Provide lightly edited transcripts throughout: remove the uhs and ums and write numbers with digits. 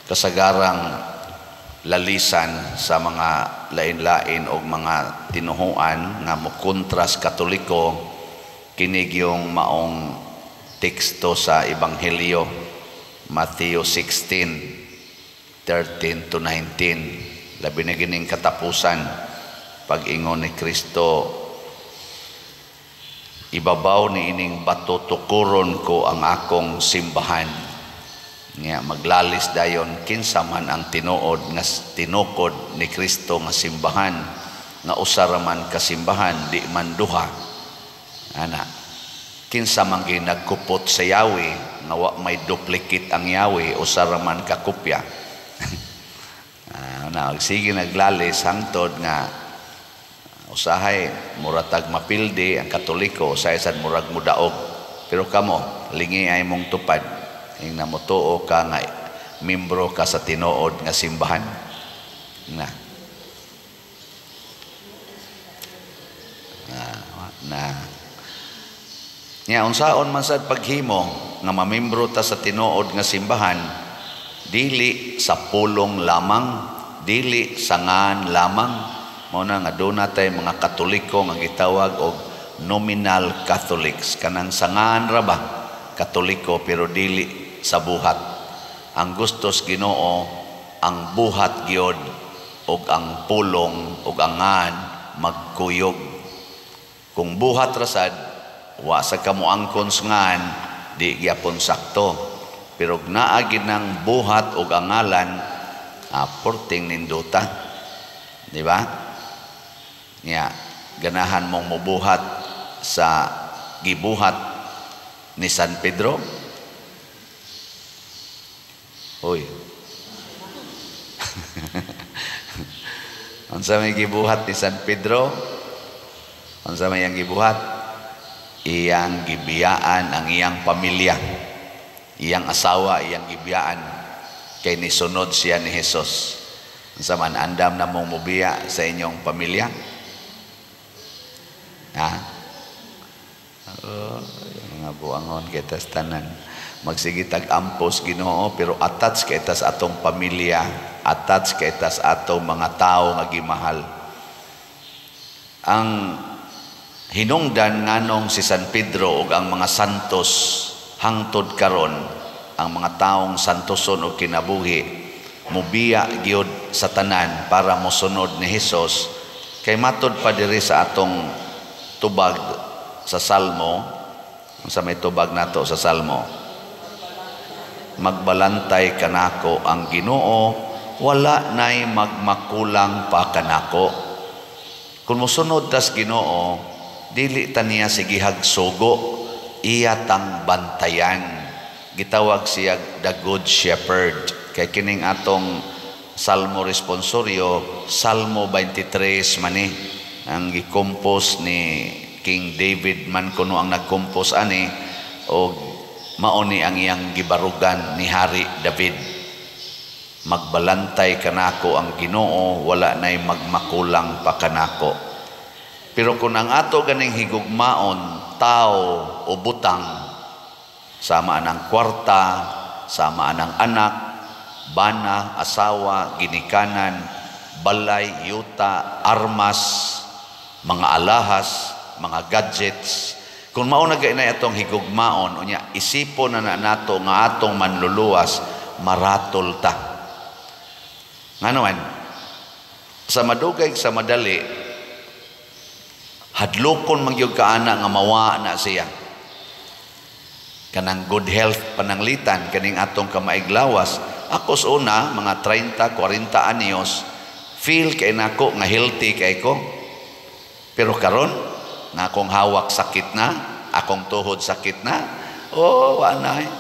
Kasagarang lalisan sa mga lain-lain og mga tinuhuan nga mokontra sa Katoliko, kini gyung maong teksto sa Ebanghelyo, Matthew 16:13 to 19, labi na gining katapusan, pag-ingon ni Kristo, "Ibabaw ni ining bato tukuron ko ang akong simbahan." Nga maglalis dayon, kinsa man ang tinuod nga tinukod ni Kristo nga simbahan, nga usa ra man ka simbahan, di man duha ana? Kinsa man gyud nagkupot sa yawi nga wa may duplicate ang yawi, usa ra man ka kopya? Na sige, naglalis hangtod nga usahay muratag mapildi ang Katoliko, usahay sad murag mudaog. Pero kamo, lingi ay mong tupad ing namutuo ka nga membro ka sa tinuod nga simbahan na na, na. Nya unsaon man sad paghimo nga mamembro ta sa tinuod nga simbahan? Dili sa pulong lamang, dili sa ngan lamang. Mao na nga duna tay mga Katoliko nga gitawag og nominal Catholics, kanang sa ngan ra ba Katoliko pero dili sa buhat. Ang gustos Ginoo, ang buhat gyud ug ang pulong ug ang ngan magkuyog. Kung buhat ra sad, wa sa kamo angkon sa ngan, di gyapon sakto. Pero naa gid nang buhat ug ang ngalan, porting nindota, di ba? Nya ganahan mong mubuhat sa gibuhat ni San Pedro? Hoy. Unsa may gibuhat ni San Pedro? Unsa may iyang gibuhat? Iyang gibiyaan ang iyang pamilya. Iyang asawa, iyang gibiyaan. Kay nisunod siya ni Jesus. Unsa man, andam na mong mubiya sa inyong pamilya? Ha? Oh, mga buangon kita tanan. Magsige tag ampos Ginoo, pero attach kay tas atong pamilya, attach kay tas atong mga tawo nga gimahal. Ang hinungdan nganong si San Pedro ug ang mga santos hangtod karon, ang mga taong santoson og kinabuhi, mubiya gyud sa tanan para mosunod ni Hesus, kay matod pa diri sa atong tubag sa Salmo. Sa may tubag nato sa Salmo, "Magbalantay kanako ang Ginoo, wala nay magmakulang pa kanako." Kung mosunod tas Ginoo, dili ta niya sigihag sugo, iya tang bantayan. Gitawag siya the Good Shepherd. Kay kining atong Salmo responsorio, Salmo 23 mani ang gi-compose ni King David man kuno ang nag-compose ani, og mao ni ang iyang gibarugan ni Hari David. "Magbalantay kanako ang Ginoo, wala nay magmakulang pa kanako." Pero kung ang ato ganing higugmaon tao o butang, sama anang kwarta, sama anang anak, bana, asawa, ginikanan, balay, yuta, armas, mga alahas, mga gadgets, kung mao na gay atong higugmaon, unya isipon na nato nga atong manluluwas, maratol ta. Ngano man, sa madugay sa madali, hadlokon man gyud ka ana nga mawa na siya. Kanang good health pananglitan, kaning atong kamaiglawas. Ako sa una, mga 30, 40 anyos, feel kay nako nga healthy kay ko. Pero karon, na akong hawak sakit na, akong tuhod sakit na, oh, wa na eh.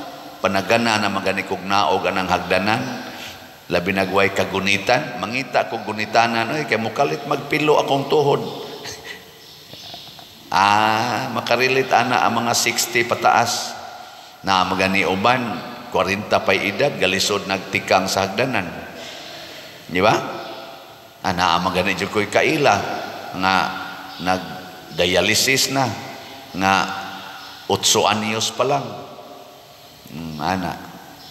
Panagana na magani kog naog anang hagdanan, labi nagway kagunitan, mangita kog gunitanan, oy, kay mukalit magpilo akong tuhod. Makarelate ana ang mga 60 pataas. Na magani uban, 40 pa'y edad, galisod nagtikang sa hagdanan. Di ba? Ana magani jud ko'y kaila nga nag-dialysis na nga 8 anyos pa lang. Ana.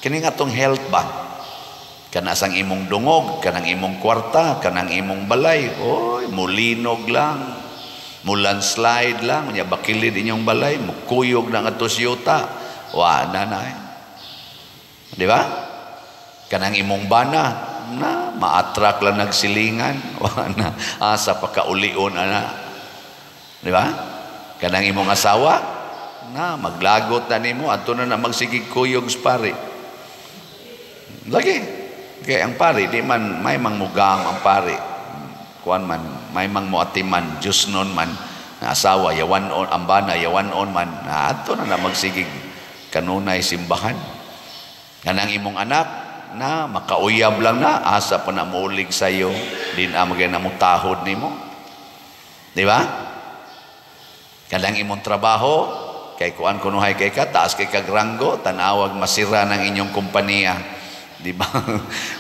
Kini nga tong health ba? Kana sang imong dungog, kanang imong kwarta, kanang imong balay, oy, mulinog lang, mulandslide lang, unya bakilid inyong balay, mukuyog na ngadto sa yuta, wa na na eh. Di ba? Kanang imong bana, na maatrak lang nagsilingan, wa na, asa pa kaulion ana. Di ba? Kanang imong asawa, na maglagot na nimo, adto na na magsigig kuyog sa pari. Lagi. Kaya ang pari, di man, may mangmugang ang pari. Kuan man, may mang muatiman, Diyos nun man, na asawa, yawan on, ang bana, yawan on man, na adto na na magsigig kanunay simbahan. Kanang imong anak, na makauyab lang na, asa pa na muulig sa'yo, di na magay na mutahod nimo. Di ba? Kanang imong trabaho, kay kuan kunuhay kay ka, taas kay kag ranggo, tanawag masira ng inyong kompanya. Di ba?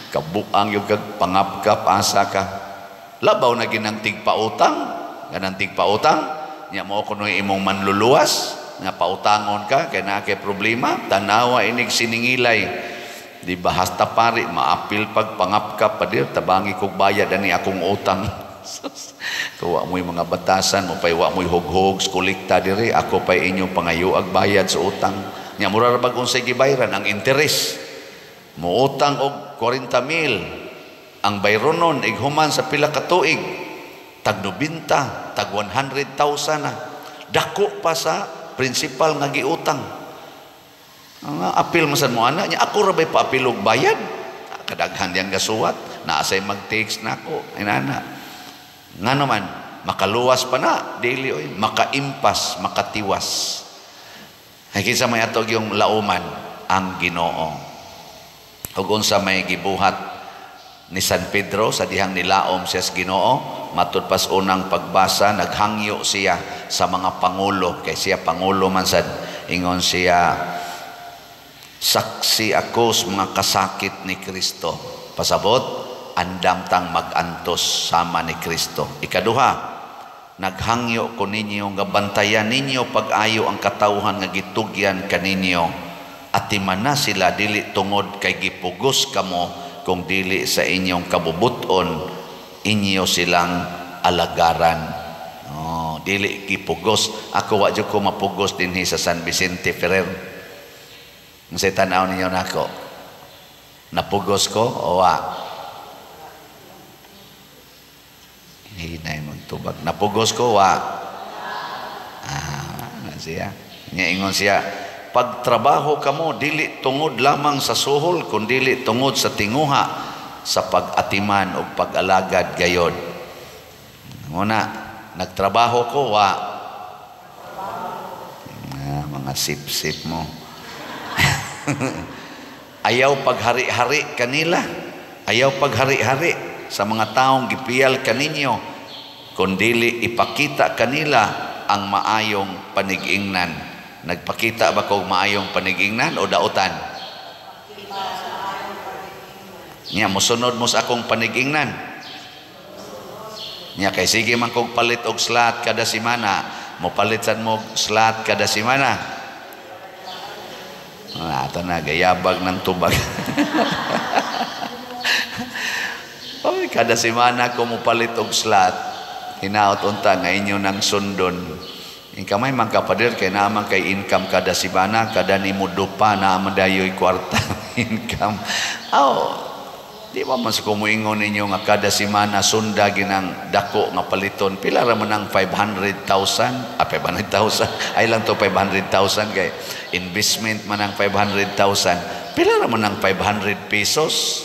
Kabuang yung kag pangapkap, asa ka. Labaw na ginang tigpautang, ganang tigpautang, nya mo kuno imong manluluwas, nga pautangon ka, kay naa kay problema, tanawa inig siningilay. Di ba hasta pari, maapil pag pangapkap, padir, tabangi kog bayad ani akong utang. Kuwa mo'y mga batasan, mo pa'y wa mo'y hughog, kolekta diri, ako pa'y inyong pangayo ag bayad sa utang. Nya mura ra bag unsay gibayran ang interes. Muutang og 40 mil, ang bayronon ighuman sa pila ka tuig, tag 90, tag 100,000 na. Dako pa sa principal nga giutang. Ang apil man mo ana nya, ako ra bay paapil og bayad. Kadaghan diyang gasuwat, naa say mag-text nako, inana. Nga naman, makaluwas pa na, dili oy, makaimpas, makatiwas. Ay kinsa may atog yung lauman, ang Ginoo. Ug unsa may gibuhat ni San Pedro sa dihang nilaom siya sa Ginoo, matud pas unang pagbasa, naghangyo siya sa mga pangulo, kay siya pangulo man sad, ingon siya, saksi ako sa mga kasakit ni Kristo. Pasabot, andam tang magantos sama ni Kristo. Ikaduha, naghangyo ko ninyo nga bantayan ninyo pag-ayo ang katawhan nga gitugyan kaninyo. Atiman na sila dili tungod kay gipugos kamo, kung dili sa inyong kabubuton inyo silang alagaran. Oh, dili gipugos. Ako wa jud ko mapugos dinhi sa San Vicente Ferrer. Unsay tan-aw ninyo nako? Napugos ko o wa? Hinay magtubag. Napugos ko wa? Ah, siya. Nya ingon siya, pagtrabaho kamo dili tungod lamang sa suhol, kun dili tungod sa tinguha sa pag-atiman o pag-alagad gayon. Nguna, nagtrabaho ko wa? Ah, mga sip-sip mo. Ayaw paghari-hari kanila. Ayaw paghari-hari sa mga taong gipiyal kaninyo, kundili ipakita kanila ang maayong panigingnan. Nagpakita ba kog maayong panigingnan o dautan? Nya mosunod mo sa akong panigingnan. Nya kay sige man kog palit og slot kada semana, mopalit sad mo slot kada semana. Ah, ato na gayabag ng tubag. Oy, kada semana ko mopalit og slot, hinaot unta nga inyo nang sundon. Inkamay man kapadir kay naaman kay income kada semana, kada nimo dupa naaman dayoy kwarta income. Aw, di ba mas kumuingon ninyo nga kada semana sunda ginang dako nga paliton, pila ra man ang 500,000? Ah, 500,000 ay lang to 500,000 kay investment man ang 500,000. Pila ra man ang 500 pesos?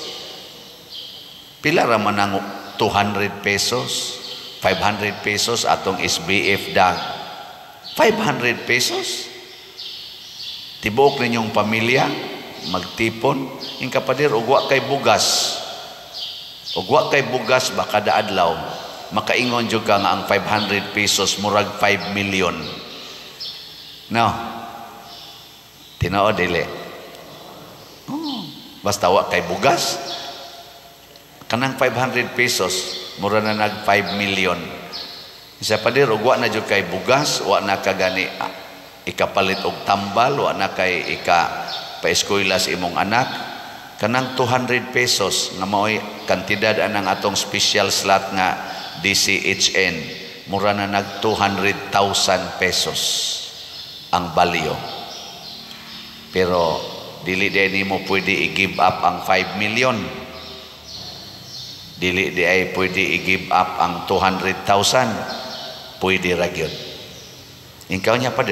Pila ra man ang 200 pesos? 500 pesos atong SBF dag. 500 pesos? Tibuok ninyong pamilya magtipon ing kapadir og wa kay bugas. Og wa kay bugas ba kada adlaw, makaingon jud ka nga ang 500 pesos murag 5 million. No. Tinuod dili. Oh, basta wa kay bugas, kanang 500 pesos mura na nag 5 million. Isa padir og wa na jud kay bugas, wa na ka gani ikapalit og tambal, wa na kay ika paeskwela sa imong anak, Kanang 200 pesos nga mao'y kantidad anang atong special slot nga DCHN, mura na nag 200,000 pesos ang value. Pero dili diay nimo pwede i-give up ang 5 million. Dili diay pwede i-give up ang 200,000. Pwede ra gyud. Ikaw niya pa,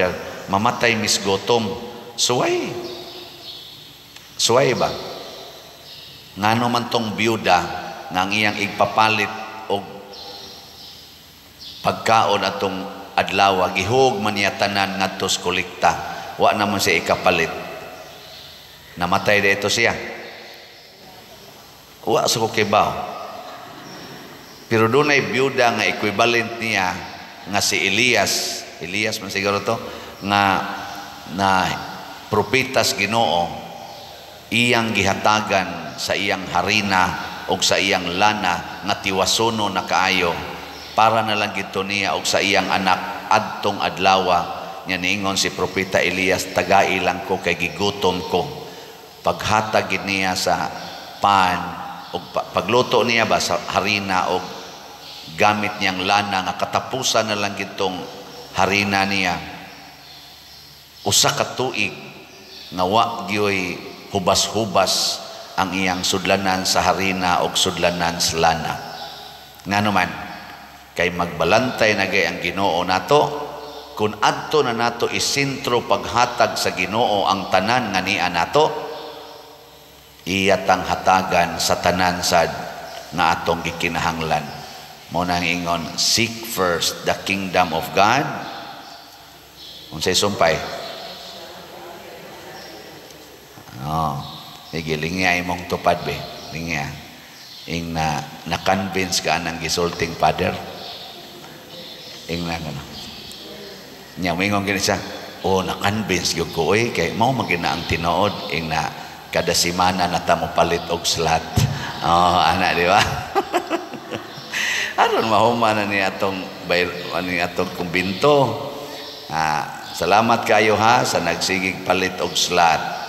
mamatay mis gutom. Suway. Suway ba? Ngano man tong byuda nga ang iyang igpapalit og pagkaon atong adlaw, gihug man niya tanan ngadto sa kolekta. Wa naman siya ikapalit. Namatay dito siya. Wa sa ko kibaw. Pero dunay byuda nga equivalent niya nga si Elias, Elias man siguro to, nga na propetas Ginoo, iyang gihatagan sa iyang harina og sa iyang lana nga tiwasono na kaayo para na lang gito niya og sa iyang anak adtong adlawa. Nya niingon si propeta Elias, "Tagai lang ko kay gigutom ko." Paghatag gid niya sa pan og pagluto niya ba sa harina og gamit niyang lana nga katapusan na lang gitong harina niya, 1 ka tuig nga wa gyoy hubas-hubas ang iyang sudlanan sa harina og sudlanan sa lana. Ngano man? Kay magbalantay na gay ang Ginoo nato kung adto na nato isentro paghatag sa Ginoo ang tanan nga niya nato, iya tang hatagan sa tanan sad nga atong gikinahanglan. Mao nang ingon, "Seek first the kingdom of God." Unsay sumpay? Oh, sige, lingya imong tupad be. Lingya. Ing na na-convince ka anang gisulting father. Ing na ano. Nya moingon gini siya, "Oh, na-convince gyud ko oy, kay mao man gyud na ang tinuod." Ing na kada semana na ta mo palit og slot. Oh, ana, di ba? Aron mahuman na ni atong bayr ani atong kumbinto. Ah, salamat kayo ha sa nagsigig palit og slot.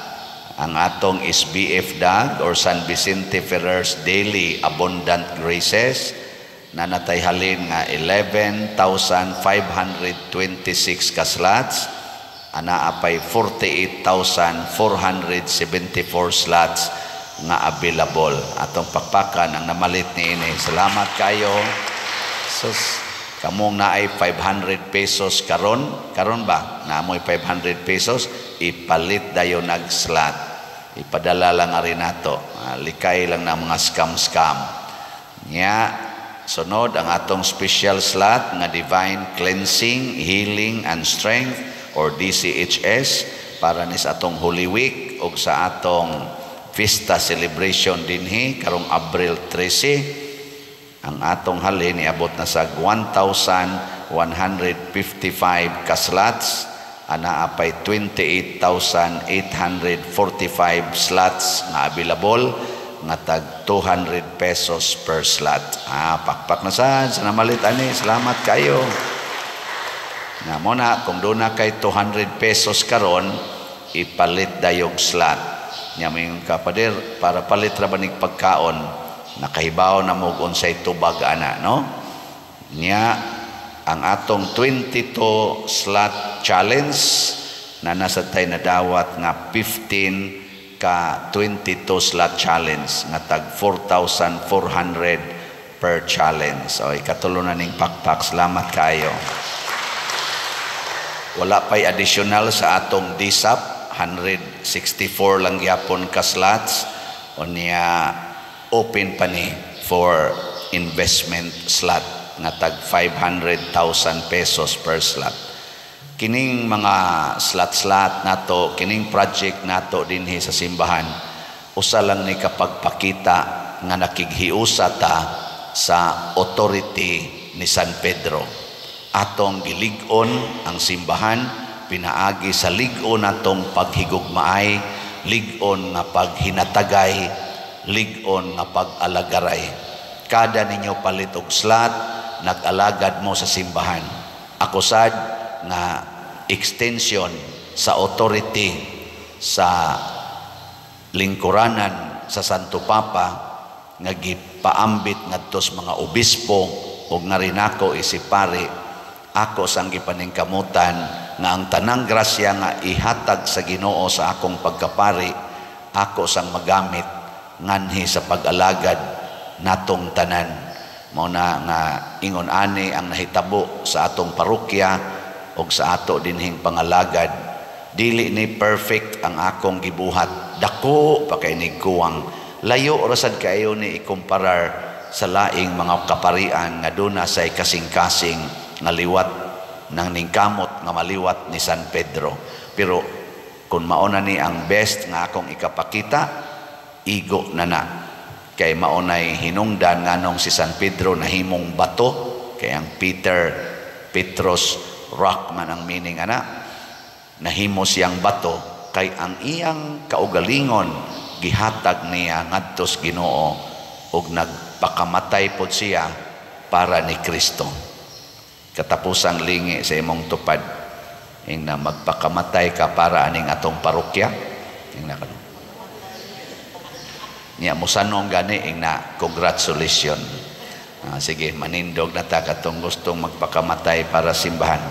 Ang atong SBF DAG or San Vicente Ferrer's Daily Abundant Graces na natay halin nga 11,526 ka slots, anaa pay 48,474 slots nga available. Atong pakpakan ang namalit niini. Salamat kayo. Sus, kamong naay 500 pesos karon, karon ba? Naamoy 500 pesos, ipalit dayon nag slot. Ipadala lang ari nato. Ah, likay lang na mga scam-scam. Nya, sunod ang atong special slot nga Divine Cleansing, Healing and Strength or DCHS para ni sa atong Holy Week ug sa atong Fiesta celebration dinhi karong Abril 13. Ang atong halin niabot na sa 1,155 ka slots, anaa pay 28,845 slots nga available nga tag 200 pesos per slot. Ah, pakpak na sad sa namalit ani. Salamat kayo. Nga mo na kung duna kay 200 pesos karon, ipalit dayog slot. Nya moingon ka, "Pader, para palit ra ba nig pagkaon?" Nakahibaw na mo unsay tubag ana, no? Nya ang atong 22 slot challenge na nasa tay nadawat nga 15 ka 22 slot challenge nga tag 4,400 per challenge. So ikatulo na ning pakpak. Salamat kayo. Wala pa'y additional sa atong DSAP, 164 lang gyapon ka slots. Unya open pa ni for investment slot nga tag 500,000 pesos per slot. Kining mga slot-slot nato, kining project nato dinhi sa simbahan, usa lang ni kapagpakita nga nakighiusa ta sa authority ni San Pedro. Atong gilig-on ang simbahan pinaagi sa lig-on natong paghigugmaay, lig-on nga paghinatagay, lig-on nga pag-alagaray. Kada ninyo palit og slot, nag-alagad mo sa simbahan. Ako sad nga extension sa authority sa lingkuranan. sa Santo Papa nga gipaambit ngadto sa mga obispo ug nga rin ako isip pari, ako sang gipaningkamutan nga ang tanang grasya nga ihatag sa Ginoo sa akong pagkapari, ako sang magamit nganhi sa pag-alagad natong tanan. Mao na nga ingon ani ang nahitabo sa atong parokya ug sa ato dinhing pangalagad. Dili ni perfect ang akong gibuhat, dako pa kay nig kuwang, layo ra sad kaayo ni ikumparar sa laing mga kaparian nga duna say kasing-kasing nga liwat nang ningkamot nga maliwat ni San Pedro. Pero kung mao na ni ang best nga akong ikapakita, igo na na, kay mao nay hinungdan nganong si San Pedro nahimong bato, kay ang Peter, Petros, rock man ang meaning ana. Nahimo siyang bato kay ang iyang kaugalingon gihatag niya ngadto sa Ginoo ug nagpakamatay pod siya para ni Kristo. Katapusang lingi sa imong tupad, ingna, magpakamatay ka para aning atong parokya, ingna kano niya musanong gani, ingna, congratulations. Sige, manindog na ta katong gustong magpakamatay para simbahan.